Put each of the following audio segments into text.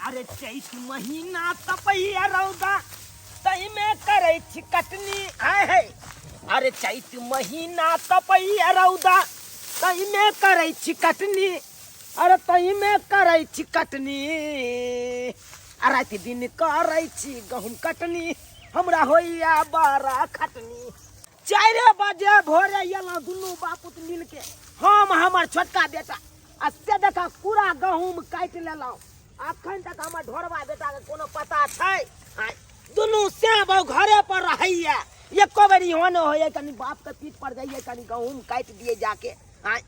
अरे चैत महीना तपैया रौदा तहिमे करै छी कटनी आय है। अरे चैत महीना तपैया रौदा तहिमे करै छी कटनी, अरे तहिमे करै छी कटनी, आ राति दिन करै छी गहूम कटनी, हमरा होइया बड़ा खटनी। 4 बजे भोरे एलहुँ दुनू बापुत मिलके, हम हमर छोटका बेटा, आ से देखा पूरा गहूम काटि लेलहुँ। अखन तक हमर ढोरबा बेटाके कोनो पता छै? आँय, दुनू श्याम घरे पर रहैया, एको बेर इहो नहि होइए कनि बापके पीठ पर जाइए कनि गहूम काटि दिए जाके। आँय,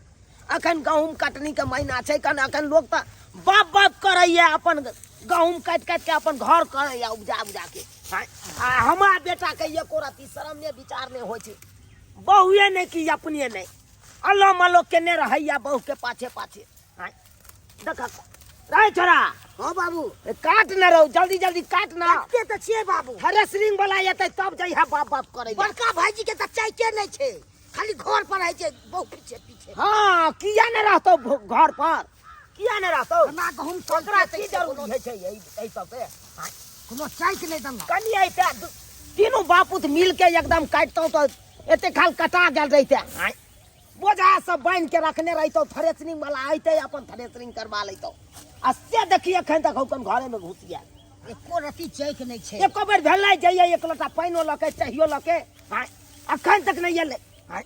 अखन गहूम कटनीके महीना छै, कनि अखन लोक तऽ बाप बाप करैया अपन गहूम काटि काटि के अपन घर करैया उपजा उपजा के। आँय, आ हमरा बेटाके एको रत्ती शरम नहि विचार नहि होइ छै, बहुए नहि कि अपने नहि, अल्लो मल्लो केने रहैया बहुके पाछे पाछे। आँय, देख रे छोरा। हाँ बाबू। ए, काट न रहो, जल्दी जल्दी काट ना। काटते तऽ छियै बाबू। थ्रेसरिंग वाला एतै तब जइहा बाप बाप करै लए। बड़का भाईजी के तऽ चाइके नहि छै, खाली घर पर रहै छै बहु पीछे पीछे। हाँ, किया नहि रहतौ घर पर, किया नहि रहतौ? हमरा गहुम ओकरा चलते की छै, जरूरी कोनो होइ छै एहि सबके? हाँ। कोनो चाइक नहि देलक। कनि अइते तीनू बापूत मिल के एकदम काटितौ तऽ एते खाल कटा गेल रहिते। हाँ। बोझा सब बान्हि के रखने रहितौ, थ्रेसरिंग वाला अइते अपन थ्रेसरिंग करवा लैतौ। आ से देखी एखन तक हम घरे में घुसि गेल, एको रत्ती चैक नहि छै। एको बेर भेलै जइयै एक लोटा पानिओ लऽ के चाहियो लऽ के, हाँ, अखन तक नहि एलै। हाँ,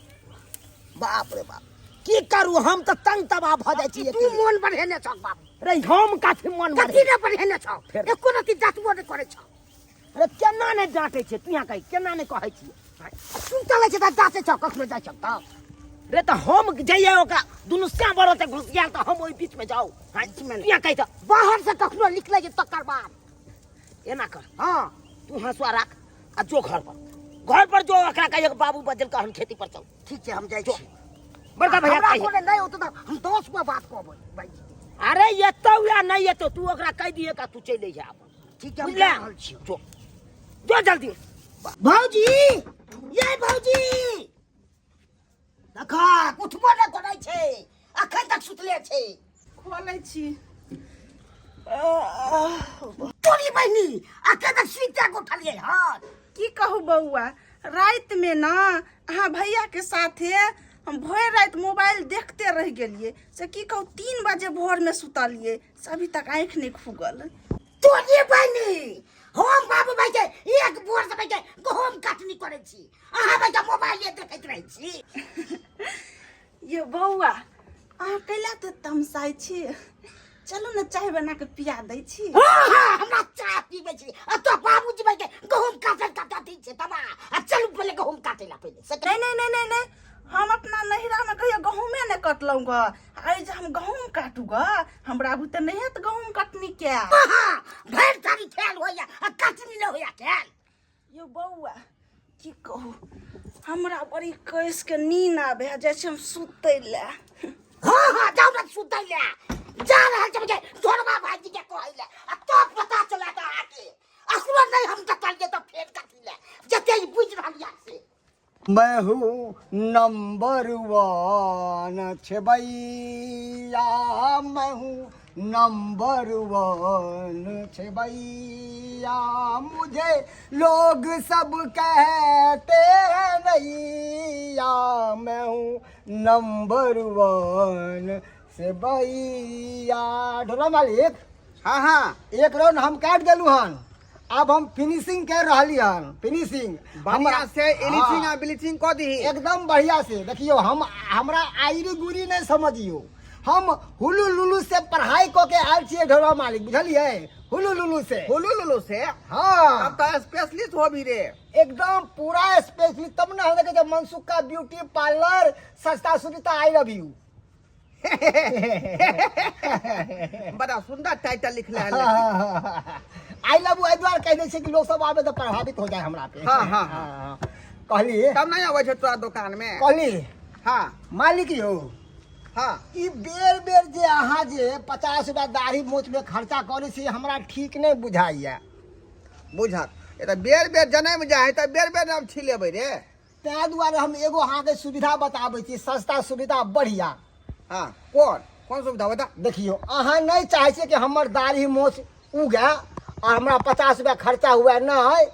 बाप रे बाप, की करू हम तऽ तंग तबाह भऽ जाइ छी। तू मोन बढ़ेने छौ बाबू। रे हम कथी मोन कथी बढ़ेने? ने बढ़ेने छौ? फेर? एको रत्ती डाँटबो नहि करै छौ। अरे केना नहि डाँटै छै तू, यहाँ कही केना नहि कहै छियै? सुतल रहै छै तऽ डाँटै छौ, कखनो जाइ छौ तऽ। रे तऽ हम जइयै ओकरा दुनू श्याम बड़ ओतऽ घुसि गेल तऽ हम ओहि बीचमे जाउ? हाँ, बीचमे तू यहाँ कही तऽ। बाहर से कखनो निकलै छै तकर बाद। एना कर। हाँ। तू हँसुआ राख आ जो घर पर, घर पर जो, ओकरा कहिए बाबू बजल हम खेती पर चल। ठीक छै, हम जाइ जो। छी। बड़का भैया हमरा कहिए। कोनो नहि होतौ तऽ हम 10 गो बात कहबै भाईजी। अरे एतौ या नहि एतौ, तू ओकरा कहि दिहे का तू चलि अइहे अपन। ठीक छै, हम बुझले? जा रहल छी। जो जो जल्दी। भौजी, ये भौजी, देखा उठबो नहि करै छै, अखन तक सुतले छै। खोलै छी। तोरी बहिनी, अखन तक सुति के उठलियै हन। की कहू बौआ, रातिमे ने अहाँ भैया के साथे हम भरि राति मोबाइल देखते रहि गेलियै, से की कहू 3 बजे भोरमे सुतलियै, से अभी तक आँखि नहि खुगल। तोरी बहिनी, हम बाबू भाई के एक बोर से भाई के गहूम कटनी करै छी, अहाँ भाई के मोबाइल देखैत रहै छी। ये बौआ, अहाँ कैला तऽ तमसाइ छी? चलू ने चाय बना के पिया दै छी। हाँ, हाँ, हमरा चाय पीबै छी। आ तो बाबूजी भाई के गहूम काटल काटा दै छै तबा। आ चलू पहिले गहूम काटै ला पहिले। से नहीं, नहीं, नहीं, नहीं, नहीं, हम अपना नैहरा में कहियो गहूमे नहीं कटलहुँ ग, आइ जे हम गहूम काटू ग, हमरा बुते नहीं हैत गहूम कटनी के। हाँ, भरि थारी खेल होइया आ कटनी नहीं होइया खेल। यो बौआ, की कहू, हमरा बड़ी कस के नींद आबे है, जाइ छी हम सुतै लए। हाँ हाँ, जाउ ने सुतै लए। जा रहल छी जे ढोरबा भाईजी के कहै लए, आ तब पता चला तऽ अहाँके अखनो नहीं हम डटलियै तऽ फेर कथी लए जते ई बुझि रहल यऽ से। मैं हूँ नंबर 1 छेबैया, मैं हूँ नंबर 1 छेबैया, मुझे लोग सब कहते हैं नैया, मैं हूँ नंबर 1 सेबैया। ढोला मालिक। हाँ हाँ। एक राउंड हम काट देलू हन, अब हम फिनिशिंग कर रहली हन, फिनिशिंग बढ़िया से एलिचिंग आ ब्लीचिंग क दीही एकदम बढ़िया से। देखियो हम हमरा आइरी गुरी नहीं समझियो, हम हुलू लुलू से पढ़ाई क के आयल छियै ढोला मालिक, बुझलियै? हुलू लुलू से। हुलू लुलू से? हाँ। तब तो स्पेशलिस्ट हो भी रे। एकदम पूरा स्पेशलिस्ट। तब ना हम देखे छै मनसुख का ब्यूटी पार्लर, सस्ता सुविधा, I love you. बड़ा सुंदर टाइटल लिखले है। I love you एहि दुआरे कहि दै छै कि लोग सब आबे तऽ प्रभावित हो जाए हमरा पे। हाँ, हाँ, हाँ। कहली तब नहीं आबै छै तोरा दुकान में? कहली। हाँ। मालिक यौ। हाँ। ई बेर बेर जे अहाँ जे 50 रुपया दाढ़ी मोछ में खर्चा करै छी, हमरा ठीक नहि बुझाइया। बुझत ए तऽ बेर बेर जनम जाइ है तऽ बेर बेर हम छिलेबै रे। ताहि दुआरे हम एगो अहाँके सुविधा बताबै छी, सस्ता सुविधा बढ़िया। हाँ, कोन कोन सुविधा बता? देखियौ, अहाँ नहि चाहै छियै कि हमर दाढ़ी मोछ उगए आ हमरा 50 रुपया खर्चा हुए नहि,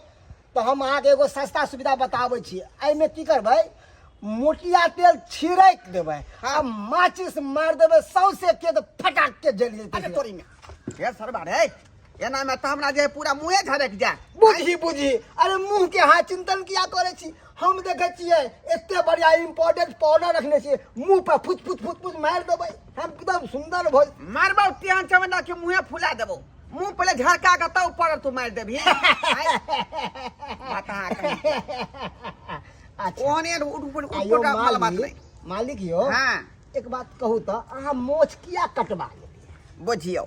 तऽ हम अहाँके एगो सस्ता सुविधा बताबै छी। एहिमे की करबै, मोटिया तेल छिड़क देबै आ माचिस मारि देबै सौंसे के, तऽ फटाक के जलि जेतै। अरे तोरी में हे सरबा रे, एना में तऽ हमरा जे पूरा मुँहे झरक जाय। बुझी बुझी, अरे मुँह के अहाँ चिंतन किया करै छी? हम देखै छियै एते बढ़िया इम्पोर्टेंट पाउडर रखने छियै, मुँह पर फुच फुच फुच फुच मारि देबै, हम एकदम सुंदर भऽ मारबौ तेहन चमड़ा के मुँहे फुला देबौ। मुँह पहिले झरका के तब ऊपर तू मारि देबही। बता कहीं। अच्छा ओहने उठ उठ आयो उठ बात मालिक नहीं। मालिक यौ, हाँ। एक बात कहू तऽ अहाँ मोछ किया कटवा लेलियै? बुझियौ,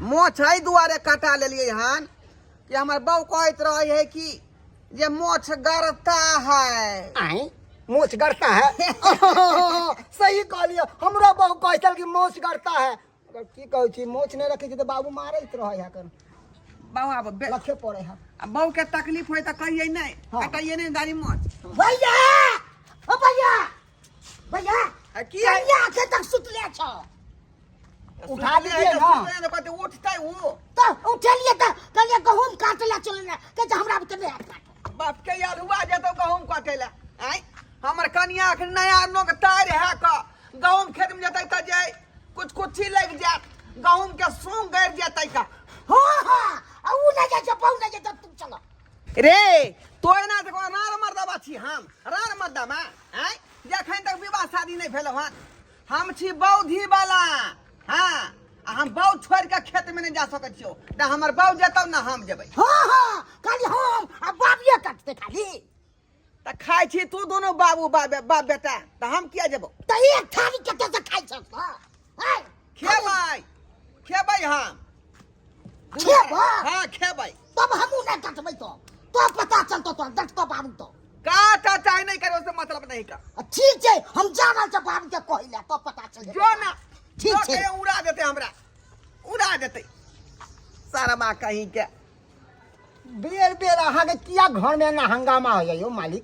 मोछ एहि दुआरे कटा लेलियै हन कि हमर बहू कहैत रहै है कि जे मोछ गड़ता है। आय मोछ गड़ता है? सही कहलियै, हमरो बहू कहै छल कि मोछ गड़ता है। मगर की कहै छी, मोछ नहि रखै छी तऽ बाबू मारैत रहै है कन। बहू आब लखे पड़ै है। आ बहू के तकलीफ होय तऽ कहियै नहि, हाँ। कटाइए नहि दाढ़ी मोछ। भैया, ओ भैया, भैया। आ की है? कनिया अखन तक सुतले छौ। उठा दीजिए ना। सुतले कहते उठतै ओ। तऽ उठेलियै तऽ कहलियै गहूम काटै लए चलै लए, कहै छै हमरा बुते नहि हैत काटल। बाप के आलुआ जेतौ गहूम काटै लए। आँय हमर कनिया अखन नया नोक तारि है कऽ गहूम खेत में जेतै तऽ जे कुछ कुछी लागि जायत, गहूम के सूंग गड़ि जेतै का। हाँ हाँ, आ उ नहि जाइ छै, बहु नहि जाइ छै, तू चल। रे तो एना देखो, रार मर्दबा छी हम, रार मर्दबा। आँय जखन तक विवाह शादी नहि भेलौ हन, हम छी बौधी वाला। हाँ, आ हम बौ छोड़ के खेत में नहीं जा सकै छियौ, ना हमर बौ जेतौ ना हम जेबै। हाँ हाँ, खाली हम आ बाबिये काटतै खाली। तऽ खाइ छी तू दोनों बाबू बाप बाप बेटा, तऽ हम किया जेबौ? तऽ एक थारी कते से खाइ छौ? हाँ खेबै, खेबै हम। खेबै? हाँ खेबै। तब हमहूँ नहि काटबै तो पता चलतो तो डटतो बाबू तो। काटा चाहे नहीं करे उससे मतलब नहीं का। ठीक छै, हम जा रहल छी बाबू के कहै लए, तो पता चल जेतै। जो ना। ठीक जो छै। कहियो उड़ा देते, हमरा उड़ा देते सारा माँ कहीं के। बेर बेर अहाँके किया घरमे एना हंगामा होइया यौ मालिक?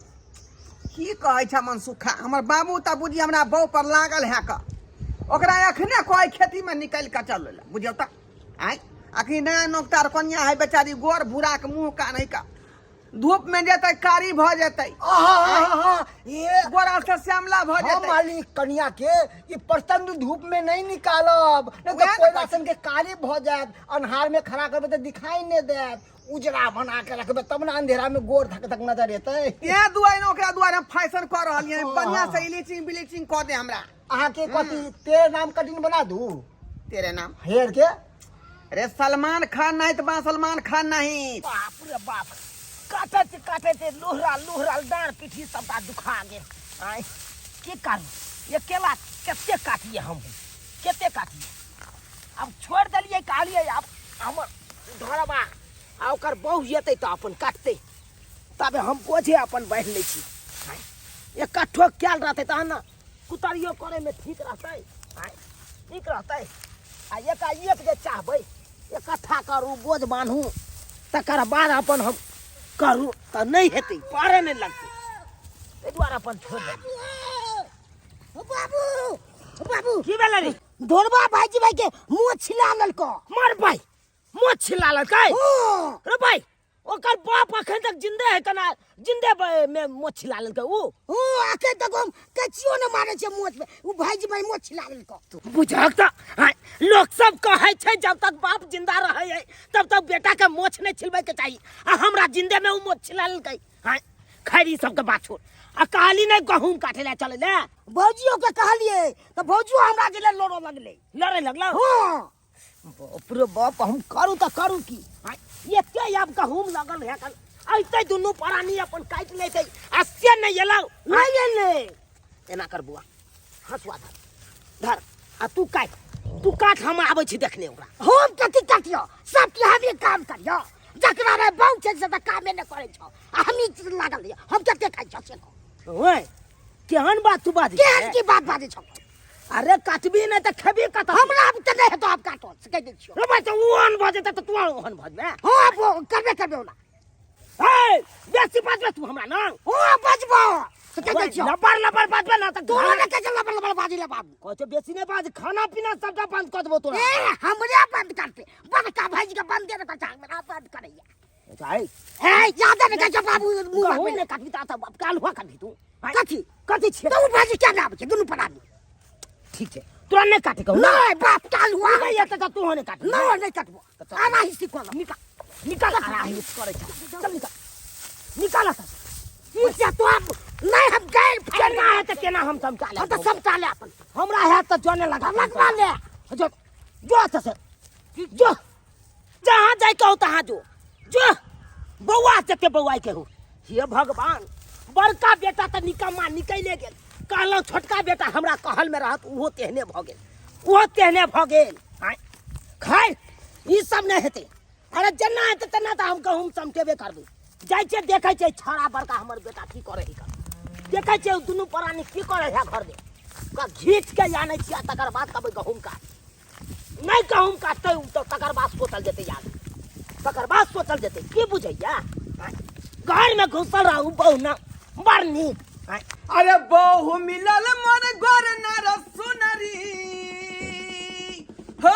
की कहै छै मनसुखा, हमर बाबू तऽ बुझी हमरा बहू पर लागल है कऽ, ओकरा एखने कहै खेती में निकलि कऽ चल लए, बुझियौ तऽ। आँय अखनी नया नोकतार कनिया है बेचारी, गोर भूरा के मुँह कान है का, धूप में जेतै कारी भऽ जेतै। आहा, ये गोरा से श्यामला भऽ हाँ जेतै। मालिक, कनिया के ई प्रचंड धूप में नहीं निकालब, नहीं वएह तो ने कोयला कहै छी। सन के कारी भऽ जायत, अन्हार में खड़ा करबै तऽ दिखाई नहीं देत, उजरा बना के रखबै तब ने अंधेरा में गोर धक धक नजर एतै। तें दुआरे ने ओकरा दुआरे हम फैशन कऽ रहलियै, हाँ। बढ़िया से इलिचिंग ब्लीचिंग कऽ दे हमरा। अहाँके कथी तेरे नाम कटिंग बना दू? तेरे नाम हेयर के? अरे सलमान खान नहीं तो बा सलमान खान नहीं। बाप रे बाप, काटैत काटैत लोहरा लोहरा डाँड़ पीठी सबटा दुखा गेल। आँय की करू, अकेला कते काटिए, हम कते काटिए, आब छोड़ि देलियै, कहलियै आब हमर घरबा आ ओकर बहु एतै तऽ अपन काटतै, तबे हम बोझे अपन बान्हि लै छी। आँय एकट्ठो कयल रहतै तहन ने कुतरियो करैमे ठीक रहतै। आँय ठीक रहतै। आ एकाएक जे चाहबै इकट्ठा करू बोझ बान्हू तकर बाद अपन हम करू तऽ नहि हेतै, पारे नहि लगतै, ताहि दुआरे अपन छोड़ि देलियै। बाबू, बाबू। की भेलै रे? ढोरबा भाईजी भाई के मुँह छिला लेलको। मर भाई, मुँह छिला लेलकै? हाँ। रे भाई, ओकर बाप अखन तक जिंदे है कना जिंदे में मोछ छिला लेलकै ऊ? ओ अखन तक हम कचियो न मारे छै मोछ में, ऊ भाईजी भाई मोछ छिला लेलको। बुझक तऽ हाँ, लोक सब कहै छै जब तक बाप जिंदा रहै है तब तक बेटा के मोछ नहीं छिलबै के चाही, आ हमरा जिंदे में ऊ मोछ छिला लेलकै। हाँ खैर ई सबके बात छोड़, आ कहली नहीं गहूम काटे ले चले ले? भौजियो के कहलिए तऽ भौजियो हमरा गेले लड़ो लगले। लड़े लगलो? हाँ। बाप रे बाप, हम करू तऽ करू की? आँय, एते आब गहूम लगल है कल अइते दुनू प्राणी अपन काटि लेतै, आ से नहि एलौ। नहि एलै। एना कर बुआ, हँसुआ धर धर आ तू काटि, तू काट, हम आबै छी देखने ओकरा। हम कथी काटियो, सब के हमे काम करियो, जकरा रे बहु छै से तऽ कामे नहि करै छौ, आ हमही लागल रहियो, हम कते खाइ छौ से कह। ओए केहन बात तू बाजै? केहन की बात बाजै छौ? अरे काटबी नहि तऽ खेबी कतऽ? हमरा आब तऽ नहि हेतौ, आब काटो से कहि दै छियौ। रे भाइ, तऽ ओ ओहन भऽ जेतै तऽ तू ओहन भऽ जेबै? हँ, आब ओ करबे करबे ओना। ए, ए बेसी बाजबे तू हमरा ना ओ बजबो से कह दै छियौ लबर लबर बाजबे ना तऽ तोरा ने कह लबर लबर बाजी ले बाबू कहै छौ बेसी नहि बाज खाना पीना सबटा बंद कऽ देबो तोरा ए हमरे बंद करते बड़का भाईजी के बंदे ने करता हमरा बंद करैया अच्छा, ए ए ज्यादा ने कह बाबू मुंह गहूम में नहि काटबी तऽ बाप काल हुआ काटबी तू कथी कथी छियै तो भाईजी क्या नाम छै दुनू परानी ठीक छै तोरा नहि काटे कहू नहीं बाप काल हुआ नहि एतऽ तऽ तू नहि काटबी नहीं नहीं कटबो आना ही सीखो निकाल निकाल आरा ही करै छै चल निकाल निकाल एतऽ से। ठीक छै तो अब नहीं हम गए केना हेतै केना हम समटा हम तो समटा ले अपन हमरा हैत तऽ जने लगा लगवा ले जो जो एतऽ से जो जहाँ जाय के हो तहाँ जो जो बौआ जते बौआई के हो हे भगवान बड़का बेटा तऽ निकम्मा निकले गेल कहलहुँ छोटका बेटा हमरा कहल में रहत ओहो तेहने भऽ गेल ओहो तेहने भऽ गेल आँय खैर ई सब नहि हेतै अरे जेना हेतै तेना तऽ हम गहूँम समटेबे करबै जाइ छियै देखै छियै छौड़ा बड़का हमर बेटा की करै है देखै छियै दुनू प्राणी की करै है घरमे ओकरा घीच के आनै छियै आ तकर बाद कहबै गहूँम काट नहि गहूँम काटतै ओ तऽ तकर बाद सोचल जेतै यार तकर बाद सोचल जेतै की बुझैया घरमे घुसल रहू बहु ना बड़ नीक अरे बहु मिलल मोर गोर नर सुनरी हो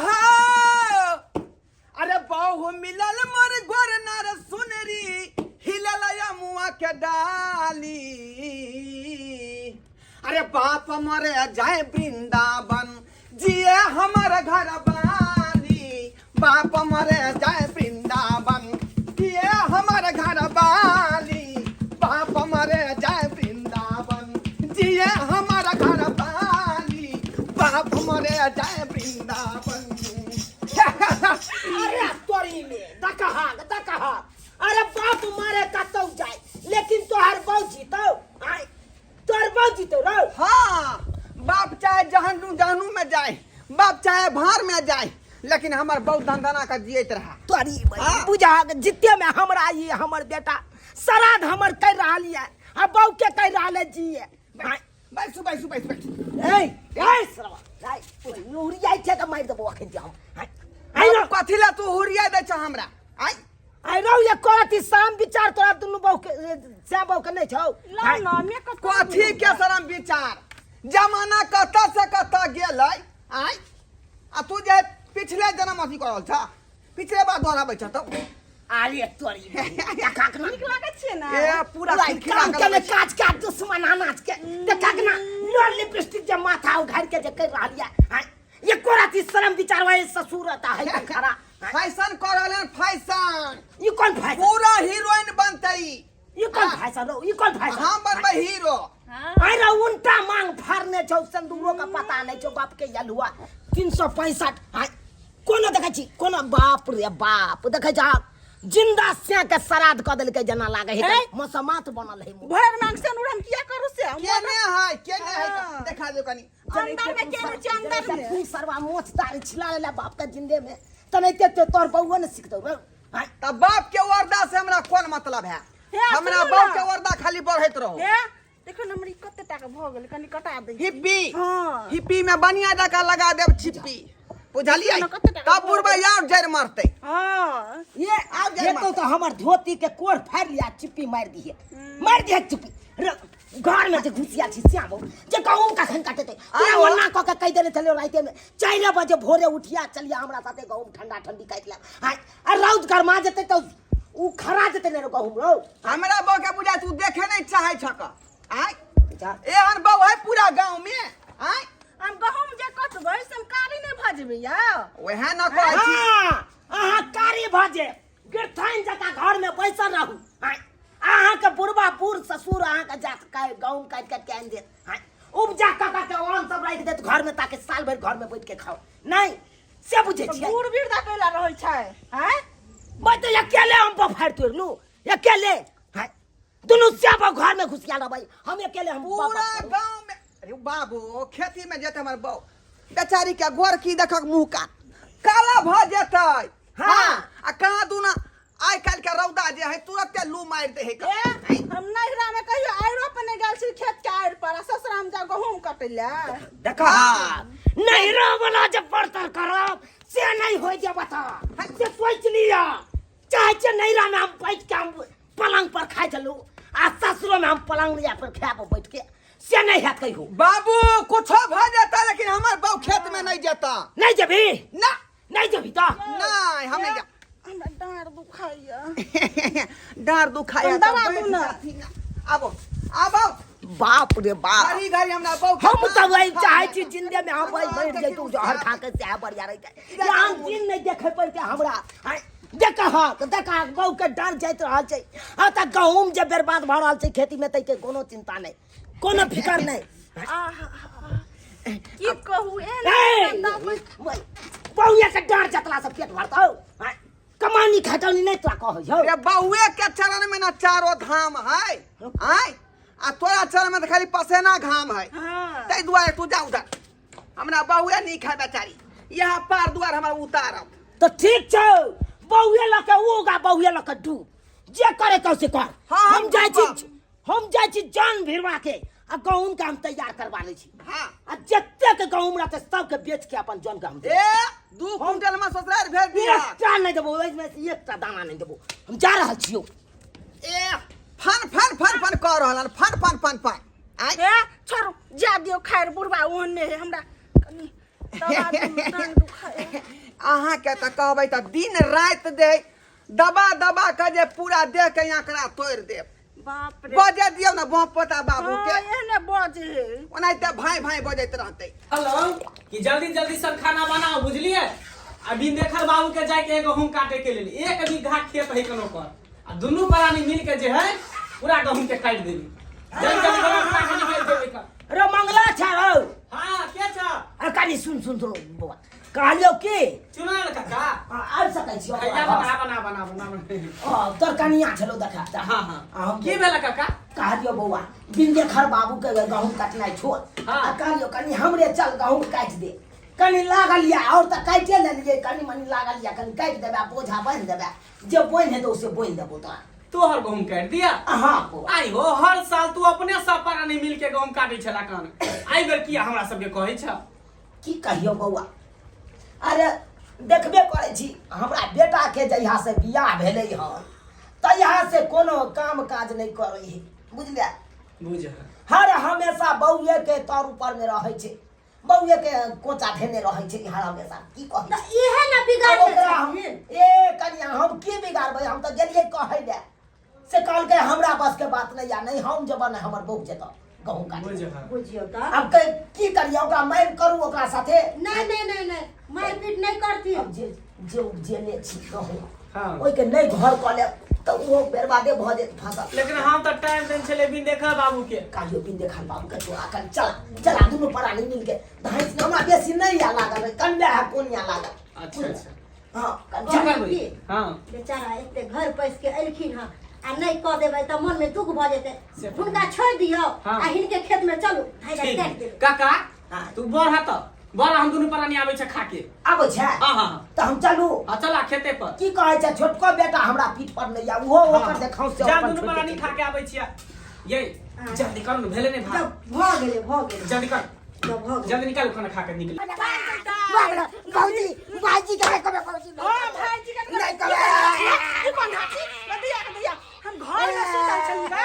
हो अरे बहु मिलल मोर गोर नर सुनरी हिलल मुआ के डाली अरे बाप मरे जाए वृंदावन जिए हमर घर बाली बाप मरे जाए वृंदावन जिए हमर घर बाली बाप मरे जाए वृंदावन जिए हमर घर बाली बाप मरे जाए वृंदावन अरे तोरी में दकहा दकहा अरे बाप मारे कतौ जाए लेकिन तोहर बाप जीतौ आय तोहर बाप जीतौ रौ हाँ बाप चाहे जहनु जहनु में जाए बाप चाहे भार में जाए लेकिन हमर बहुत धंधना का जियत रहा तोरी हाँ। बुझा जिते में हमरा ई हमर बेटा श्राद्ध हमर कर रहल ये आ बहू के कर रहल है जिए आय बैसू बैसू बैसू बैसू ए ए सरवा ए उड़ियाइ छै तऽ मारि देबो अखन हम आय आय आइ कथी ला तू हुरिया दै छ हमरा आइ आइ रौ ये करत ई शाम विचार तोरा दुनू बहू के श्याम बहू के नहि छौ लाउ न मेकअप कथी के शरम विचार जमाना कतऽ से कतऽ गेलै आइ आ तू जे पिछले जन्म अथी करल छ पिछले बार दोहराबै छ तऽ अरे तोरी देखा के ना नीक लागै छियै ने ए पूरा पूरा खिलखिला काम के के लगै ने काज के दुश्मन अनाज के देखा के ना लोर लिपस्टिक जे माथा उघाड़ के जे कर रहल ये आँय, एको राति शरम विचार वाले ससुर रहता है खड़ा आँय, फैशन कर रहल हन फैशन ई कौन फैशन पूरा हीरोइन बनतै ई कौन फैशन रौ ई कौन फैशन हम बनबै हीरो अरे उनटा मांग फाड़ने छौ सिंदूरो का पता नहीं छौ बाप के यलुआ 365 आँय, कोनो देखै छी कोनो बाप रे बाप देखै जा जिंदा से के श्राद्ध कऽ देलकै जेना लागै है मसमात बनल है मुँह। भरि मांग से हम किया करू से हम केने है केने है हाँ। देखा दो कनी अंदर में केने छै अंदर में तू सरवा मोछ दाढ़ी छिला लेला बाप के जिंदे में तनैते ते तोर बउओ ने सीख दौ आँय, तब बाप के वर्दा से हमरा कोन मतलब है हे, हमरा सुनू बाप ना। के वर्दा खाली बढ़ैत रहो हे देखो न हमर ई कते टाका भऽ गेलै कनि कटा दै हिप्पी हाँ। हिप्पी में बढ़िया जकाँ लगा देब छिप्पी बुझलियै देखो न कते टाका तब बुढ़बा आर जड़ि मरतै हँ ये आब जाय ये तो हमर धोती के कोर फाड़ लिया चिप्पी मार दिए मार दिए चिप्पी घर में जे घुसिया छी श्याम जे गहूम कखन कटेतै तोरा आरो? ओना कऽ के कहि देने छलियौ रातिमे 4 बजे भोरे उठिया चलिया हमरा साथे गहूम ठंडा ठंडी काटि लेब आय आ रौद गरमा जेतै तऽ उ खरा जेतै ने रे गहूम रौ हमरा बहू के बुझाय तू देखे नहीं चाहे छक आय जा। एहन बहू है पूरा गांव में आय हम गहूम जे कटबै से हम कारी नहि भऽ जेबै यौ वएह न कहै छी हाँ, अहाँ कारी भऽ जायब गिरथाइन जकाँ घर में बैसल रहू आँय, अहाँके बुढ़बा बूढ़ ससुर अहाँके जात गहूम काटि काटि के आनि देत आँय, उपजा कऽ कऽ के अन्न सब राखि देत घर में ताकि साल भरि घर में बैठ के खाओ नहीं से बुझै तऽ छियै बूढ़ वृद्ध अकेला रहै छै आँय मैं तो अकेले हम बफाड़ तोड़लू अकेले आँय, दुनू श्याम घर में घुसिया रहबै हम अकेले हम पूरा गांव में अरे बाबू खेती में जेतै हमर बहू बेचारी के गोर की देखक मुंह कान काला भऽ जेतै हाँ। आ कहाँ दूना आइ काल्हि के रौदा जे है तुरते लू मारि दै है ए, हम नैहरा में कहियो आइरो पर नहि गेल छी खेत के आड़ि पर आ ससुरा में जा गहूम कटै लए देखा नैहरा वाला जे बर्तन करब से नहीं होय जे बता से सोच लिया चाहे छे नैहरा में हम बैठ के हम पलंग पर खाइ छलहुँ आ ससुरो में हम पलंग लिया पर खायब बैठ के से नहीं हैत कहियो। बाबू कुछो भऽ जेता लेकिन हमर बाबू खेत में नहीं जेता। नहीं जेबी? ना। नहीं जेबी तऽ? नहीं, हम नहीं जा। हमरा डाँड़ दुखाइया। डाँड़ दुखाइया हम तऽ दबा बैठ दू ना। जाथिन। आबो आबो। बाप रे बाप। घड़ी घड़ी हमरा बहू के हम तऽ वही डाँड़ चाहै छी दुखाइया। जिंदे में हम वही बैठ जैतहुँ जहर खा के सएह बढ़िया रहितै। यहाँ दिन नहि देखै पड़तै हमरा। आँय, देखहक देखहक बहू के डर जाइत रहल छै। आ तऽ गहूम जे बर्बाद भऽ रहल छै खेती में ताहिके कोनो चिंता नहि, कोनो फिकर नहि। आहा, की कहू एहन ए, दबा- बहुए के डर जतला से पेट भरतौ। आँय, कमानी खटौनी नहि तोरा कहै छौ। रे बहुए के चरण में ना चारो धाम है। आँय, आ तोरा चरण में तऽ खाली पसेना घाम है। हाँ। ताहि दुआरे तू जा उधर। हमरा बहुए नीक है बेचारी, यहाँ पार दुआर हमरा उतारत। तऽ ठीक छौ, बहुए लऽ के उग आ बहुए लऽ के डूब, जे करे कौ से कर। हाँ, हम जाइ छी, डूबब। हम जाइ छी जान भिड़वा के आ गहूम के हम तैयार करवा लै छी। हाँ। आ जतेक गहूम रहतै सबके बेच के अपन जन के हम देबै। ए, 2 क्विंटल में ससुराल भेज दिया। एकटा नहि देबो, ओहिमे से एकटा दाना नहि देबो, हम जा रहल छियौ। ए, फन फन फन फन कऽ रहल हन, फन फन फन फन। आँय। ए, छोड़ू, जा दियौ, खैर बुढ़बा ओहने है, हमरा कनी दबा दियौ, टांग दुखाइया। अहाँके तऽ कहबै तऽ दिन राति दे दबा दबा के जे पूरा देह के आंकड़ा तोड़ि देब। बाप रे। बजे दियौ ने बाप पोता बाबू के। हाँ, एहने बजे है। ओनाहिते भाई भाई बजैत रहतै। हेलो, कि जल्दी जल्दी सब खाना बनाओ, बुझलिए? अभी देखल बाबू के जाके एगो गहूम काटे के लेल 1 बीघा खेत है कोनो पर, आ दुनू प्राणी मिल के जे है पूरा गहूम के काट देली। जल्दी जल्दी बनाओ, खाना खाने के लिए देबै। रे मंगला छ रौ। हाँ, के छ? अरे कनी सुन सुन सुन बौआ, कहलियौ की? चुनाल काका। हाँ, आबि सकै छी। भैया बना बना बना बना बना। हाँ, तोर कनिया छलौ देखा। हाँ, हाँ। आ, हम की भेल काका? कहलियौ बौआ, बिंदेखर बाबू के गहूम कटनाइ छोड़। हाँ। आ कहलियौ कनी हमरे चल गहूम काटि दे, कनी लागल या और तऽ काटिए लेलियै, कनी मनी लागल या, कनी काटि देबै आ बोझा बान्हि देबै, जे बोनि हेतौ से बोनि देबौ तोरा। तोहर गहूम काटि दिया? हाँ बौआ। आई हो, हर साल तू अपने सब प्राणी मिल के गहूम काटै छला कान, आई बेर किया हमरा सबके कहै छ? की कहियौ बौआ, अरे देखबे करै छी हमरा बेटा के जहिया से बियाह भेलै हन तहिया से कोनो काम काज नहि करै है, बुझलियै? बुझ। हर हमेशा बौए के तर ऊपर में रहै छै, बौए के कोचा धेने रहै छै हर हमेशा। की कहै तऽ इहे ने बिगाड़ आब ओकरा हम ए कनिया हम की बिगाड़बै, हम तऽ गेलियै कहै लए, से कहलकै हमरा बस के बात नहीं या नहीं हम जेबै नहीं हमर बहू जेतौ गहूम काटे। बुझियौ तऽ। आब की करियै, ओकरा मारि करू ओकरा साथे? नहीं नहीं नहीं नहीं, मारपीट नहीं करती। अब जे जे उपजेने छी गहूम, हाँ। ओहिके नहीं घर कऽ लेब तऽ ओहो बर्बादे भऽ जेत फसल। लेकिन हम तऽ टाइम देने छलियै बिंदेखर बाबू के। कहियो बिंदेखर बाबू के तोरा कन चला चला दुनू प्राणी मिल के धाँसि हमरा बेसी नहीं या लागल है, कन्या है कोन या लागल। अच्छा अच्छा। हाँ, कन की चला। करबै? हाँ। बेचारा एते घर पैस के एलखिन हँ आ नहीं कऽ देबै तऽ मन में दुख भऽ जेतै, से हुनका छोड़ि दियौ हाँ। आ हिनके खेत में चलू, धाइ धाइ ठीक। काटि देबै। काका, हाँ। तू बड़ हत, बड़, हम दुनू प्राणी आबै छै खा के। आबै छै? हाँ, हाँ, हाँ। तऽ हम चलू? हाँ, चला खेते पर। की कहै छै छोटको बेटा हमरा पीठ पर नहीं आ, ओहो हाँ। ओकर देखाउ से जा अपन दुनू छोड़ि प्राणी देतै। खा के आबै छियै। ये हाँ। जल्दी करू ने, भेलै नहि भात। जब भऽ गेलै, भऽ गेलै। जल्दी कर। जब भऽ गेलै। जल्दी निकालू खाना खा के निकल। भौजी, भाईजी के कबे भौजी। हाँ, भाईजी के नहीं कबे। ई बन्हा छी, दैया के दैया, हम घर में सुतल छली रे,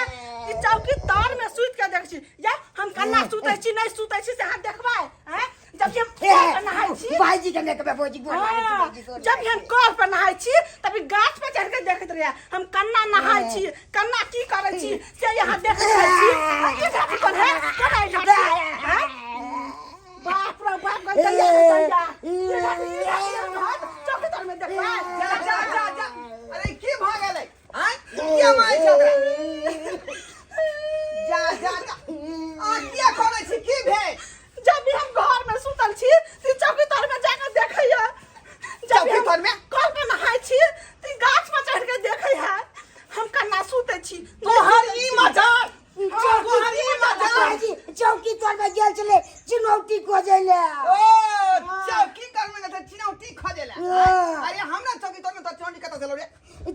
ई चौकी तर में सुति के देख छी। या हम कन्ना सुतै छी नहीं सुतै छी से अहाँ देखबै, हैं? जब हम कल पर नहाय छी, भाईजी के नहीं कबे भौजी, गोर लागै छी, हाँ, भौजी, गोर जब हम कल पर नहाय छी तभी गाछ पर चढ़ के देखैत रहियै हम कन्ना नहाय छी, कन्ना की करै छी से यहाँ देखैत रहै छी। आ ई ढाकी कोन है? कोन है ई ढाकी? हैं? बाप रे बाप, गई दैया के दैया। ई ढाकी, ई ढाकी, ई ढाकी, चौकी तर में देखबै। जा जा जा जा। अरे की भऽ गेलै? आँय, किया मारै छै ओकरा? जा जा जा। आ किया करै छी? की भेल? जब भी हम घर में सुतल छी ती चौकी तर में जाके देखैया। जब भी चौकी हम तर में? कल पर नहाय छी ती गाछ पर चढ़ के देखै है हम कन्ना सुतै छी। तोहर ई मजाल, हाँ, तोहर ई मजाल। भाईजी चौकी तर में गेल छलै चुनौती खोजै ले। ओ चौकी तर में गेल चुनौती खोजै ले। हाँ। अरे हमरा चौकी तर में तो चुनौती कतऽ छलौ रे?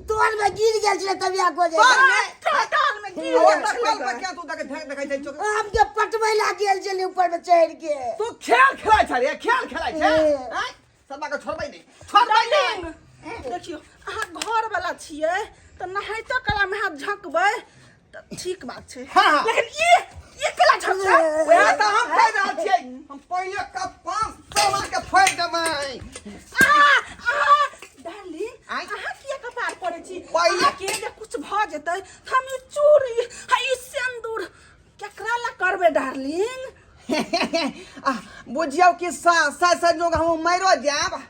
तोर में गिर गेल छलै तबिया खोजै तोर ले। में? टाल में गिर ओ गेल तऽ छलै। कल पर किया तू देखे देखै छै चौकी? आम के पटबै ला गेल छलै ऊपर में चढ़ के। तू खेल खेलाइ छ रे, खेल खेलाइ छ। ए। आँय, सरबा के छोड़बै नहि, छोड़बै नहि। देखियौ अहाँ घर वाला छियै तऽ नहाइतो कला मे हाथ झकबै तऽ ठीक बात छै हाँ, हाँ। लेकिन ई ई केला झकतै वएह तऽ हम कहि रहल छियै हम पहिले कप 500 मार के फोड़ि देबै आ आ डार्लिंग आँय? अहाँ किया कपार करै छी पहिले- अहाँके जे कुछ भऽ जेतै तऽ हम ई चूड़ी आ ई सिन्दूर केकरा ला करबै डार्लिंग आ, बुझियौ कि सा सा संजोग हम मरो जायब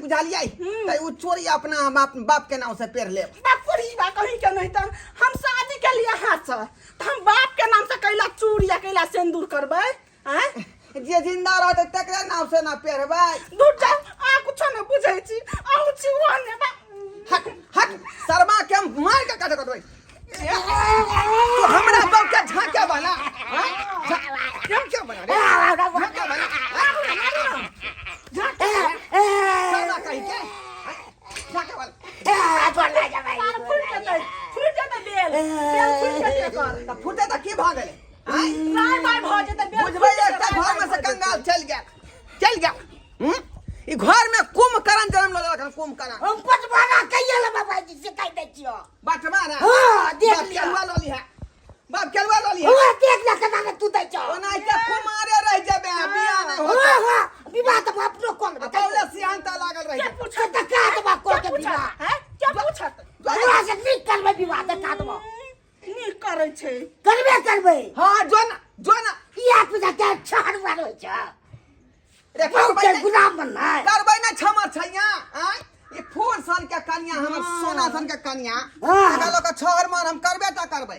बुझलियै तऽ ओ चोरी अपना बाप बाप के नाम से पेर लेब बाप कोरी बा कहीं के नहीं तऽ हम शादी के लिए हाथ से तऽ हम बाप के नाम से कैला चूड़ी आ कैला सिन्दूर करबै आँय जे जिंदा रहतै तकरे नाम से ना पेरबै दूर जाउ अहाँ कुछो नहि बुझै छी अहूँ छी ओहने बा हट हट शर्मा के हम मार के काट देबै तू हमरा बाप के झांके वाला हाँ? झांके वाला रे झांके वाला झांके शर्मा कहीं के हाँ? झांके वाला तार फूटि जेतै फूटि जेतै बेल बेल फूटि जेतै एकर तऽ फूटे तऽ की भऽ गेलै आँय? राय बाय भऽ जेतै बेल बुझबै फूटि जेतै, एकटा राय घर में बाय से भऽ जेतै। कंगाल चलि गेल चलि गेल हूँ? ई घर में कुंभकर्ण जन्म लऽ लेलक हन कुंभकर्ण हम पटवारा कहिया लेबै भाईजी से कहि दै छियौ बटवारा हाँ, देख बाप लिअ। केलुआ लऽ लिहा बाप केलुआ लऽ लिहा हुआ देख ले केना ने तू दै छौ ओनाहिते कुमारे रहि जेबे बियाह नहि हाँ होतौ हाँ विवाह तऽ हम अपनो कऽ आ लेबै बाउले सियानता लागल रहि के जेतौ। पूछत तऽ का देबा कऽ के के पूछत विवाह हैं के पूछत हमरा से नीक करबै विवाह तऽ का देबो नीक करै छै करबे करबै हाँ जो ना जो ना इएह पूजा के छहर बार होइ छै रे बहुत करबै के नहि- गुलाम बननाइ करबै ना छमर छैया आँय ई फूल सन के कनिया हमर सोना सन के कनिया हाँ। एकरा लऽ कऽ छहर मार हम करबे टा करबै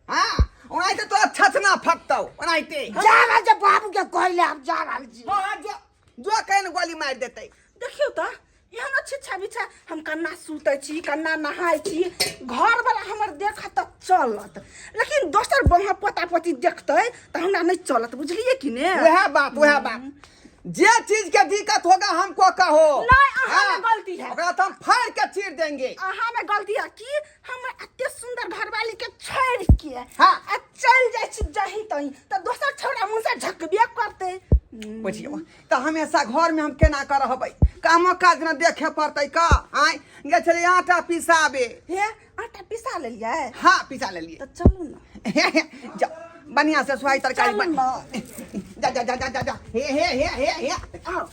हाँ ओनाहिते तोरा छछना फटतौ ओनाहिते जा रहल छै बाबू के कहै हम जा रहल छी हाँ हाँ, जो जो कहीं गोली मारि देतै देखियौ तऽ एहन छिछा बिछा हम कन्ना सुतै छी कन्ना नहाय छी घरवला हमर देखत तऽ चलत लेकिन दोसर बहाँ पोता पोती देखतै तऽ हमरा नहि चलत बुझलियै कि ने वह बात वह बात जे चीज के दिक्कत होगा हमको कहो नहीं, अहाँ में हाँ, गलती है। ओकरा तो हम फाड़ के चीर देंगे अहाँ में गलती है कि हम एते सुंदर घरवाली के छोड़ के हाँ। आ चल जाइ छी जहीं तहीं तऽ दोसर छौड़ा मुँह से झकबे करतै बुझियौ तऽ हमेशा घरमे हम केना कऽ रहबै कामो काज ने देखे पड़तै का आँय गेल छलियै आटा पिसाबे हे आटा पिसा लेलियै हाँ पिसा लेलियै तऽ चलू ने जाओ बढ़िया से सुहाई तरकारी बन जा जा जा जा जा जा हे हे हे हे हे आओ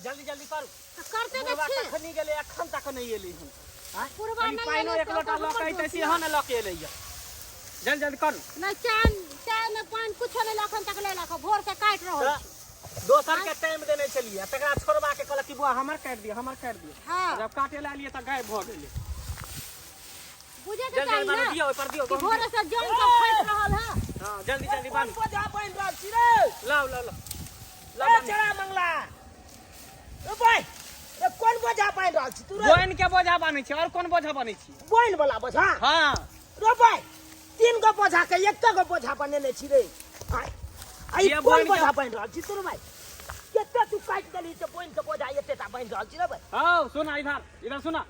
जल्दी जल्दी करू करते तऽ बुढ़वा छी कखनी गेलै एखन तक नहि एलै हन आँय? बुढ़वा कनि नहि पानिओ एलै एक लोटा तऽ लऽ के हमर अइतै दोष सेहो ने लऽ के एलैया जल्दी जल्दी करू नहि चाय चाय नहि पानि कुछो नहि अखन तक लेलक भोर से काटि रहल तऽ छी दोसर के टाइम देने छलियै तकरा छोड़बा के कहलक कि बुआ हमर काटि दिअ हमर काटि दिअ हाँ जब काटे ला एलियै तऽ गायब भऽ गेलै बुझे के जल्दी चाही जल्दी बान्हू ना दियौ ओहि पर दियौ कि गहूम भोरे से जन सब खसि रहल है दियौ। हाँ जल्दी जल्दी कोन बान्हू बोझा बान्हि रहल छी रे लाउ लाउ लाउ लाउ ए बान्हू। चरा मंगला ए भाई ए कोन बोझा बान्हि रहल छी तू रे बोइन के बोझा बान्है छी और कोन बोझा बान्है छी बोइन वाला बोझा हाँ रे भाई तीन गो बोझा के एक गो बोझा बनेने छी रे आय आई ये कोन बोइन के- बोझा बान्हि रहल छी तू रे भाई कते तू काटि देलही से बोइन के बोझा एतेटा बान्हि रहल छी रे भाई हौ सुना इधर इधर सुना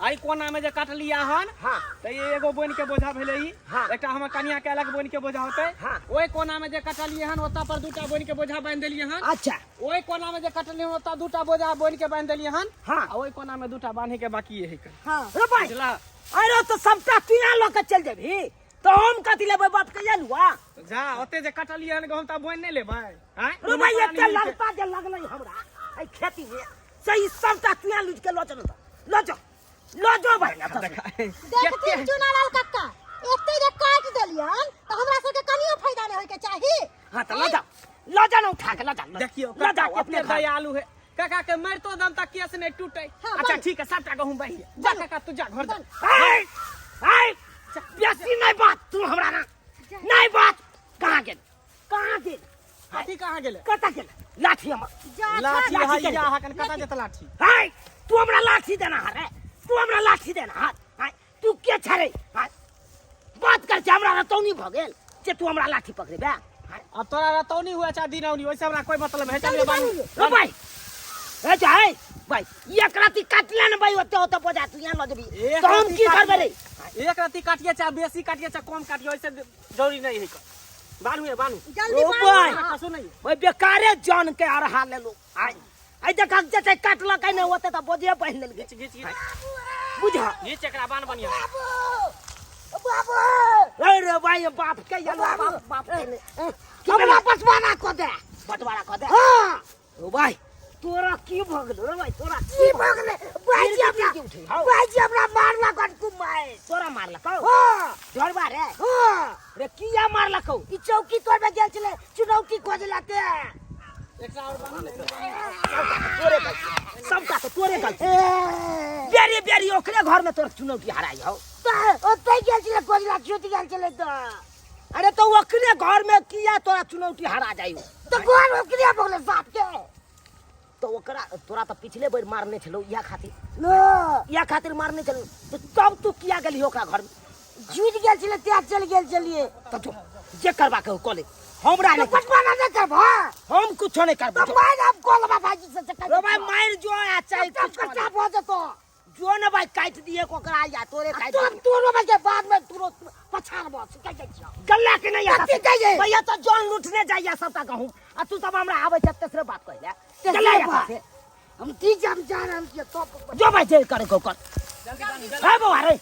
आई कोना में जे काटलिया हन हाँ तऽ ई एगो बोनि के बोझा भेलै ई हाँ। एकटा हमर कनिया के अलग बोनि के बोझा होतै हाँ। ओहि कोना में जे कटलियै हन ओतऽ पर दूटा बोनि के बोझा बान्हि देलियै हन अच्छा ओहि कोना में जे कटलियै हन ओतऽ दूटा बोझा बोनि के बान्हि देलियै हन हाँ। आ ओहि कोना में दूटा बान्हे के बाकी है कन हाँ रे भाई बुझला अरे तो सबटा तू यहाँ लऽ के चलि जेबही तऽ हम कथी लेबै बाप के लुआ तऽ जा ओते जे कटलियै हन गहूम तऽ बोनि नहि लेबै आँय रे भाई दुनू एते प्राणी मिलके। लगता जे लगलै हमरा एहि खेती में से ई सबटा तू यहाँ लूटि के लऽ चल लऽ जाओ लऽ जाओ भाई एतऽ से। देखथिन चुनालाल कक्का एते जे काटि देलियन तऽ हमरा सबके कनियो फायदा नहि होइके चाही हाँ तऽ लऽ जाओ लऽ जाओ ना उठा के लऽ जाओ देखियौ लऽ काका जाओ अपने कते घर दयालु है काका के मरतो दम तक केस नहीं टूटे हाँ, अच्छा बन। ठीक है सबटा गहूम बही जा काका तू जा घर जा ऐ, ऐ, बेसी नहीं बात तू हमरा ना नहीं बात कहाँ गेल कहाँ गेल हाथी कहाँ गेलै कतऽ गेल लाठी हमर जा लाठी लाठी हैया चल। अहाँके कतऽ जेतै लाठी है तू हमरा लाठी देना है रे तू हमरा लाठी देना है है तू के छ रे है बात कर छै हमरा रतौनी भऽ गेल जे तू हमरा लाठी पकड़ेबे है अब तोरा रतौनी हुआ चाहे दिनौनी ओइसे हमरा कोई मतलब है चलिए बानू रो भाई ए जा है भाई एक राती काटले न भाई ओते ओते बजा तू यहाँ लऽ जेबी एक तो हम राती की करबै रे एक रत्ती काटिए चाहे बेसी काटिए चाहे कम काटिए ओइसे जरूरी नहीं है बानू है बानू जल्दी ओ बान्हू भाई ना। कसो नहीं भाई बेकारे जान के अरहा लेलो आय आइ देख जते काटलकै ने ओते तऽ बोझे बान्हि देलकै। घीच घीच घीच। बुझ। घीच एकरा बान्ह बढ़िया। बाबू। अरे रे भाई, बाप के ये बाप बाप के ने हमरा बंटवारा कऽ दे। बंटवारा कऽ दे। हाँ। ओ भाई, तोरा की भऽ गेलौ रे भाई, तोरा की भऽ गेलै भाईजी? हमरा की उठै हौ? भाईजी, हमरा मारलक हन कुमाय। तोरा मारलकौ? हाँ। डरबा रे? हाँ। रे, किया मारलकौ? ई चौकी तोड़ में गेल छलै चुनौती खोजला ते। एकरा और बान्ह ने। तोरे गलती, सबटा तऽ तोरे गलती। ए, बेरी बेरी ओकरे घर में तोर चुनौती हराई हौ। तऽ ओतै गेल छलै खोजला, छूटि गेल छलै तऽ। अरे, तो ओकरे घर में किया तोरा चुनौती हरा जाइ? तऽ घर ओकरे भऽ गेलै साफ के। तो ओकरा तोरा तऽ पिछले बेर मारने छलौ इएह खातिर। न। इएह खातिर मारने छलौ, तो तब तू किया गेली ओकरा घर में? छूटि गेल छलै तें चलि गेल छलियै। तऽ जो जे करबा के हो कऽ ले, हमरा तऽ नहीं। बंटवारा नहि करबह? हम कुछो नहीं करबो। तऽ मारि हम कऽ लेबै भाईजी से। रे भाई, मारि जो आ चाहे तब कुछ कऽ ले। कच्चा भऽ जेतौ। जो ने भाई, काटि दिए ओकरा या तोरे काटि तोर दिए। तोरो के बाद में तोरो पछाड़बो से जाइ छियौ। गल्ला के नहीं आता। कथी जाइए? भैया तो जौन लूटने जाइए सबटा गहूम, आ तू सब हमरा आबै छै तेसरे बात कहले। तेसरे गल्ला या बात। से। हम ठीक हम जा रहल छियै तो। जो भाई, जे करे को कर। हे बौआ रे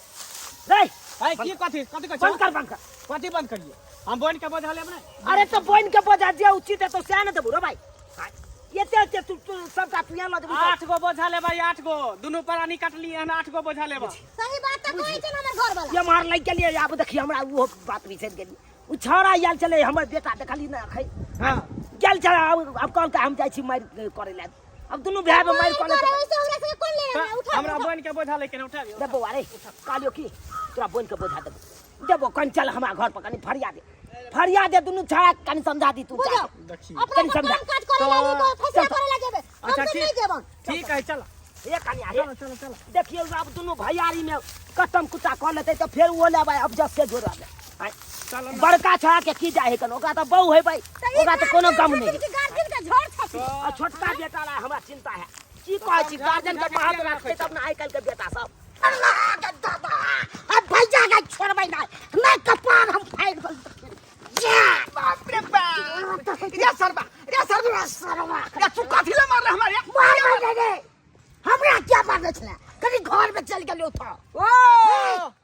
रे। है की कथी कथी कहै बंद छौ? कर, बंद कर। कथी बंद करिए? हम बोनि के बोझा लेब ने। अरे, तो बोइन के बोझा जे उचित है तो सएह ने देबू रे भाई। एते एते तू तू सबटा तू यहाँ लऽ जेबू। 8 गो बोझा लेबै, 8 गो। दुनू प्राणी काटलियै हन, 8 गो बोझा लेबै। सही बात तऽ कहै छै ने हमर घर वाला। ये मार लागि गेलियै। आब देखिए, हमरा ओहो बात बिसरि गेलियै। ओ छौड़ा आयल छलै, हमर बेटा, देखली ने अखन? हाँ। गेल छलै। आब आब कहलकै हम जाइ छी मारि करै लए। अब दुनू भाय मारि मारि कऽ करे ओइसे हमरा सबके कोन लेना है? उठा। हमरा बोनि के बोझा लेके ने उठाबियौ। रे बौआ रे, कहलियौ की तोरा बोनि के बोझा देबो देबो। कनि चल हमरा घर पर, कनि फरिया दे, फरिया दे। दुनू छौड़ा के कनि समझा दी तू। बुझो। जाके। देखिए। अपना कनि सब समझा। काम काज करे ला तो फैसला करे ला जेबे हम। अच्छा, सब ठीक। नहीं जेबन। ठीक है, चल। ए कनि अरे। चलो चलो चलो। देखियौ, आब दुनू भैयारी में कटम कुट्टा कऽ लेतै तऽ फेर ओ लेबै। अब जस से जोड़ा ले। चलो ने। बड़का छौड़ा के की जाइ है कन, ओकरा तऽ बहु है भाई, ओकरा तऽ कोनो गम नहीं है। गार्जियन के झोर छथि। आ छोटका बेटा ला हमरा चिंता है। की कहै छी, गार्जियन के महत्व राखतै तब ने आइ काल्हि के बेटा सब। अल्लाह के दादा, अब भैया के छोड़बै नहीं नहीं, कपार हम फाड़ि देबै। जा। बाप रे बाप, रे सरबा, रे सरबा। सरवा। रे, तू कथी ले मारले हमरा रे? मारबै नहीं रे, हमरा क्या मारने छलै? कनी घर में चल गेलियौ तऽ। ओ,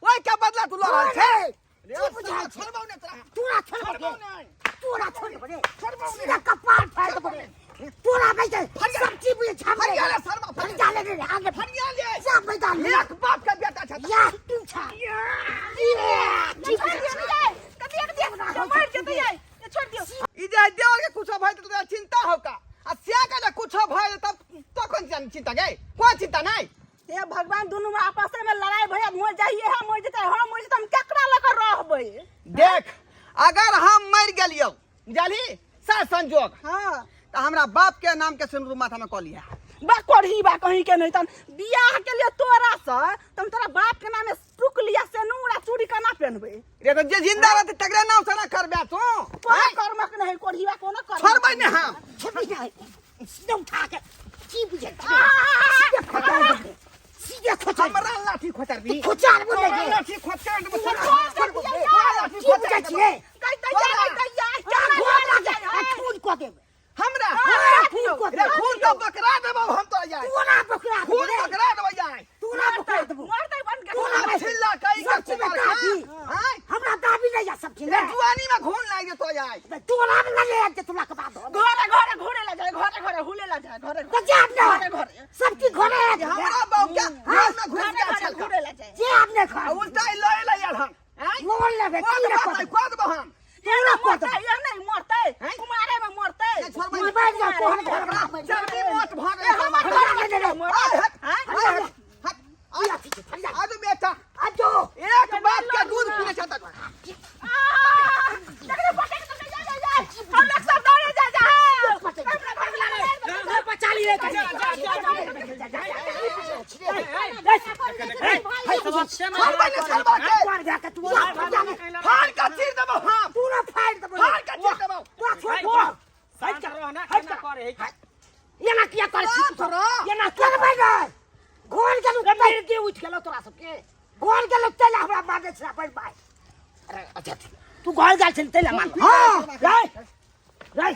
ओइ के बदला तू लऽ रहल छै? की बुझाइ छै? छोड़बौ ने तोरा। तोरा छोड़बै? छोड़बौ नहि। तोरा छोड़बै रे? छोड़बौ नहि। सीधा कपार फाड़ि देबौ रे तोरा। नहीं छै सब चीज बुझै छै हमरे। फरिया ले सरबा, फरिया ले रे, आगे। फरिया ले। जा मैदान में। एक बाप के बेटा छै। या तू छा की छोड़ दियौ ने यै, कथी एक दियौ, मरि जेतै यै, छोड़ दियौ। ई जे देवर के कुछो भय तऽ तोरा चिंता हो का, आ से के जे कुछो भय तब तखन जान चिंता गई? कोन चिंता नहीं? हे भगवान, दुनू में आपस में लड़ाई भैया मर जाइए है, मर जेतै, हम मर जेतै, हम केकरा लऽ कऽ रहबै? देख, अगर हम मर गेलियौ, बुझलही से संजोग, हाँ, तऽ हमरा बाप के नाम के सिन्दूर माथा में कऽ लिहा। बा कोढ़ी बा कहीं के नहीं। तन बियाह के लिए तोरा से त हम तोरा बाप के नामे टुक लिया से नूरा चूड़ी केना पहनबै? रे, तऽ जे जिंदा रहतै तकरे नाम से ना करबे तू? कोनो कर्मक नहीं कोढ़ी बा, कोनो कर्मक। छोड़बै ने हम। छोड़बै नहीं, सीधे उठा के की बुझै छै? सीधे खोचार देबै, सीधे खोचार। हमरा लाठी खोचरबी? खोचार बोले तोरा गे। लाठी खोचर देबो। छोड़ की बुझै छियै? कहि तैयार तैयार घर लागे आ खून कऽ देबै। हमरा? हाँ, खून कऽ रे, देबै। खून तऽ बकरा देबौ हम तोरा यार। तोरा बकरा देबो खून रे। बकरा देबौ यार। तोरा बकरा देबो। मरतै बन के। तोरा तोरा छिल्ला कहि के सब चीज में कुमार दाबी। खा आँय? हमरा दाबी नहीं या सब चीज रे, जुआनी में खून लागि जेतौ यार। तोरा में लगे जे तोरा के बाद हो। घरे घरे घूरे ला जाए, घरे घरे हुले ला जाए, घरे। तो जा अपने घरे घरे। सब चीज घरे है। हमरा बाप के घर में घुस घरे गेल घरे छलका। घूरे ला जाए। जे अपने घर आ उल्टा ही लए ला यार हम आँय? लोन लेबे कोन की रे? बात है? कऽ देबौ हम। तोरा कऽ मरतै देबो। या नहीं मरतै? हैं? कुमारे में मरतै। नहि, छोड़बै मर नहि। जा तोहर घर में। चर्बी मोट भऽ गेल। हमर फरिया ले ले रे। आय, हट, आँय? आय, हट, हट, आय, फरिया फरिया। आजू बेटा। आ जो। एक बाप के दूध पीने छ तक। देखने पटक तो जा जा जा, हम लोग सब दौड़े जा जा। घर पर चाली रे कनी। छोड़बै ने सरबा के। घर जा के तू फरिया ले। फाड़ के चीर देबौ हम। तोरा फाड़ देबो रे। फाड़ के चीर देबौ। तोरा छोड़ भाई, दो। शांत रह ना, केना करे है? एना किया करै छी तू सब? एना किया? करबै ने घर गेलु। रे, मिर्गी उठि गेलौ तोरा सबके। घर गेलु तैला हमरा मारने छला बड़ भाई। अरे अच्छा ठीक। तू घर गेल छली तै लए मारलौ? हाँ। रे रे,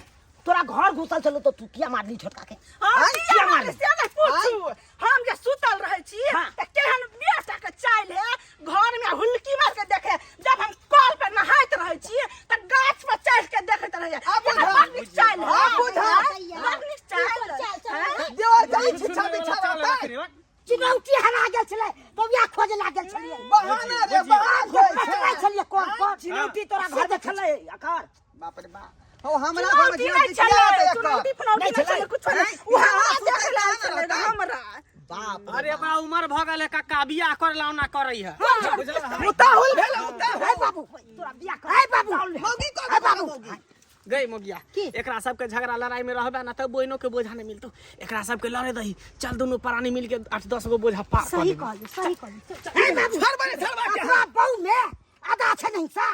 तोरा घर घुसल छलो तो तू किया मारली छोटका के? हम आँय, किया किया मारली मारली? से नहि पूछू। हम जे सुतल रहै छी तऽ केहन बेटा के चालि है, घर में हुलकी मार के देखे। जब हम कल पे नहाइत रहै छी तऽ गाछ पर चढ़ के देखैत रहै। आब एकर बुझा। बड़ नीक चालि है। आब बुझा। बड़ नीक चालि है। देवर चली छिछा बिछा रहतै। चुनौती हरा गेल छलै बबुआ खोजे लागल छलियै। बहाना रे बहाना खोज छै। पकड़ै छलियै कोन कोन चिनौती तोरा घर में छलै अकर? बाप रे बाप, हो हमरा घर में चुनौती नहि चिनौती छलै, किया रहतै एकर? चुनौती फुनौती नहि नहि छलै। छलै, कुछो नहि। आँय? ओ हमरा इहाँ देखै लए आयल सुतै छलै रहतै। हमरा। बाप रे अरे ओकरा उमर भऽ गेल है कक्का, बियाह कर ला ओना करै है। उताहुल भेल उताहुल। हे बाबू तोरा बियाह कर। हे बाबू मौगी कह हे बाबू। मौगी। गई मोगिया, एकरा सबके झगड़ा लड़ाई में रहबे ना तऽ बहिनो के बोझा नहीं मिलतो। एकरा सबके लड़े दही, चल दुनू प्राणी मिल के 8-10 गो बोझा पार कर सही देबै। कहली, सही कहली। हे बाबू छड़ बने छड़ बा के। अपना बहू में आधा छै ने हिस्सा?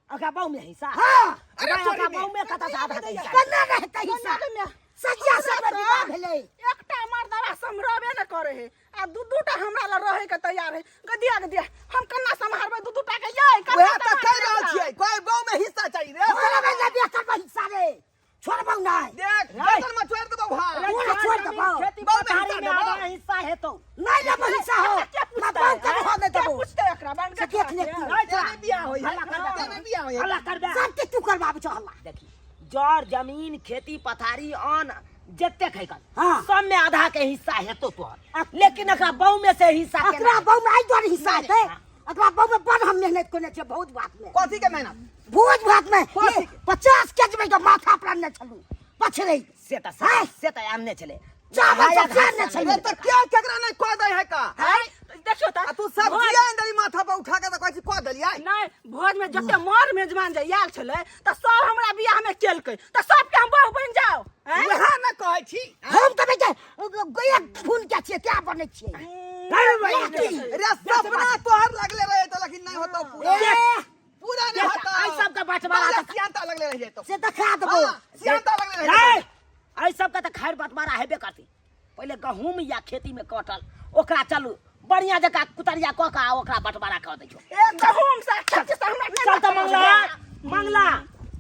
ओकरा बहू में हिस्सा? हाँ। अरे अरे ओकरा चोरी में। बहू में कतऽ से आधा के हिस्सा? केना रहतै हिस्सा? सजिया सब विवाह भेलै। एकटा मर्दवा सम्हरबे ने करे है आ दू दूटा हमरा लग रहे के तैयार है। गदिया गदिया हम केना सम्हारबै दू दूटा के यै? केना उएह तऽ कहि सम्हारबै रहल एकरा? छियै, कोइ गाँव में हिस्सा चाही रे। छोड़बै ने बियाह करबै हिस्सा रे, छोड़बौ नहि। देख गर्दन में छोड़ि देबौ। हां पूरा छोड़ि देबौ। खेती बहू में पथारी हिस्सा में देबौ। आधा हिस्सा हेतौ। नहि लेबौ हिस्सा हो। के ना पूछतै? बहू के हो नहि के देबौ। पूछतै एकरा? बन से देख ले तू। तेने बियाह होई है, हल्ला करबे। तेने बियाह होई है। हल्ला करबे। सबके तू करबाबै छौ हल्ला। देखी, जर जमीन खेती पथारी अन्न जते खैकल हाँ। सब में आधा के हिस्सा हेतो तोहर, लेकिन एकरा बहू में से हिस्सा केना? एकरा बहू में आइ दुआरे हिस्सा हेतै। हाँ। एकरा बहू में बड़ हम मेहनत केने छियै भोज भात में। कथी के मेहनत? भोज भात में कथी के? 50 के जी के माथा पर आनने छलू पछड़ै से तऽ हाँ। से तऽ आनने छलै। चावल आधा सब से आनने रे छलै। तऽ के केकरा नहि कऽ दै है का? है देखियौ तऽ आ तू सब जिया आनि देली माथा पर उठा के तऽ कहै छी कऽ देलियै। नहि, भोज में जते मर मेजबान जे आयल छलै तऽ सब हमरा बियाह में केलकै, तऽ सबके हम बहू बनि जाउ? हैं? उएह ने कहै छी। हम तऽ बेटा एक खून के छियै क्या बनै छियै। रे सपना तोहर लगले रहे तो, लेकिन नहीं होतो पूरा। ए, पूरा नहीं होतो। एहि सबके बंटवारा पहिले तऽ सियानता लगले रह जेतो। से देखा देबौ। हाँ, सियानता लगले रह रे, जेतो। एहि सबके तऽ खैर बंटवारा हेबे करतै। पहिले गहूम या खेती में कटल ओकरा चलू बढ़िया जकाँ कुतरिया कऽ कऽ आ ओकरा बंटवारा कऽ दै छौ। ए गहूम से खेती से हमरा नहि चल तऽ मतलब मंगला, है। मंगला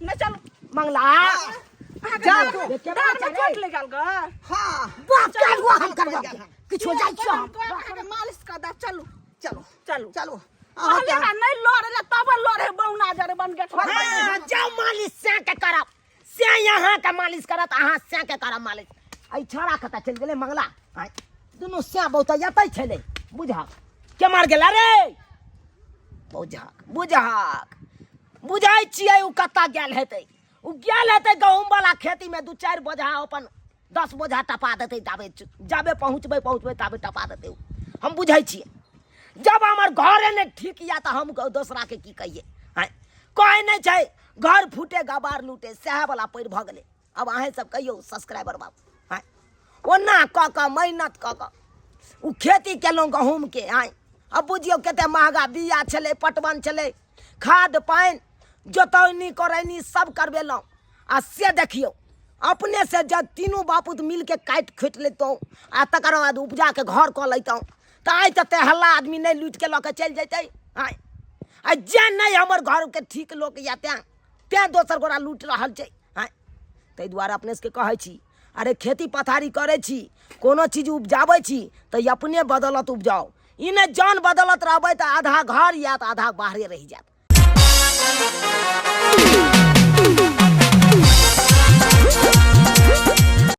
नहि चलू। मंगला अहाँके जा दाँत तू। दाँत में चोट लगल ग। हाँ बाप काल हुआ हम करबो किछो जाइ छियो हम। अहाँके मालिश कऽ दे। चलू चलो चलू चलो। कहलियै अहाँ ना नहि लड़े ला तब लड़े बौना जरे बन गेठ। हाँ, जाउ मालिश सैं के करब, सैं यहाँ के मालिश करत, अहाँ सैं के करब मालिश। एहि छौड़ा कतऽ चलि गेलै मंगला? आँय, दुनू सैं बहुत एतै छलै। बुझहक के मार गेला रे, बुझहक बुझहक बुझै छियै ओ कतऽ गेल हेतै। ओ गेल हेतै गहूम वाला खेती में, 2-4 बोझा अपन 10 बोझा टपा देतै, ताबे जाबे पहुँचबै पहुँचबै ताबे टपा देतै ओ। हम बुझै छियै, जब हमर घरे नहि ठीक यऽ तऽ हम दोसराके की कहियै? आँय, कहै नहि छै घर फूटे गबार लूटे, सएह वाला पैर भऽ गेलै। अब अहेँ सब कहियौ सब्सक्राइबर बाबू। आँय, ओना कऽ कऽ मेहनत कऽ कऽ ओ खेती केलहुँ गहूमके। आँय, अब बुझियौ कते महगा बिया छलै, पटवन छलै, खाद पानि जोतौनी करैनी सब करबेलहुँ, आ से देखियौ अपने से जब तीनू बापूत मिलके काटि खोटि लैतहुँ आ तकर बाद उपजाके घर कऽ लैतहुँ तऽ आइ तते हल्ला आदमी नहि लूटिके लऽ कऽ चलि जैतै। आँय, आ जे नहि हमर घरके ठीक लोक यऽ तेँ तेँ दोसर गोरा लूटि रहल छै। आँय, ताहि दुआरे अपने सबके कहै छी, अरे खेती पथारी करै छी, कोनो चीज उपजाबै छी तऽ अपने बदौलत उपजाउ, ई नहि जान बदौलत रहबै तऽ आधा घर आयत आधा बाहरे रहि जायत।